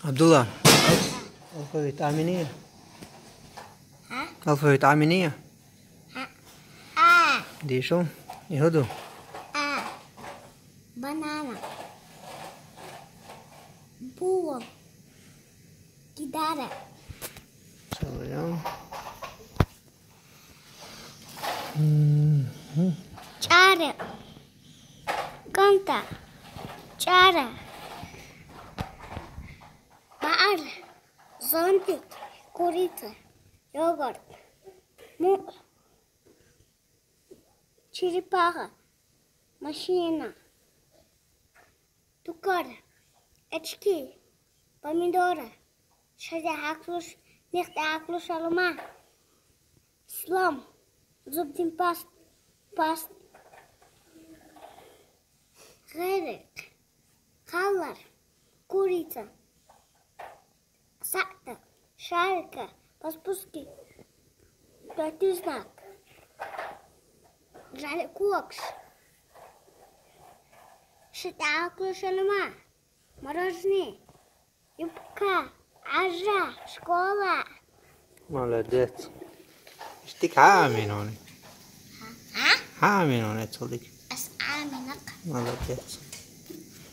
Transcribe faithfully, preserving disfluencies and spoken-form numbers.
Абдулла, ал-, алфавит Ӏаминийя? Алфавит Ӏаминийя? Дийшо? Игьуду? Банана. Бу. Гитара. Салам. Мгм. ЧӀара. Конта. ЧӀара. Баар. Зонтик. Курица. Йогурт. Му. Черепаха. Машина. Тукар. Очки. Помидора. Шаде хаклуш, нехте хаклуш алма. Слам. Зубдин паст. Паст. Герек. Халлар. Курица. Сахта. Шарика. Паспуски. Пятый знак. Жаль куакш. Шаде хаклуш алма. Мороженое. Юбка. Ажа. Школа. Молодец. Иштик хӀама Ӏаминон. А? ХӀама Ӏаминон эцалдик. Ас Ӏаминакъ. Молодец.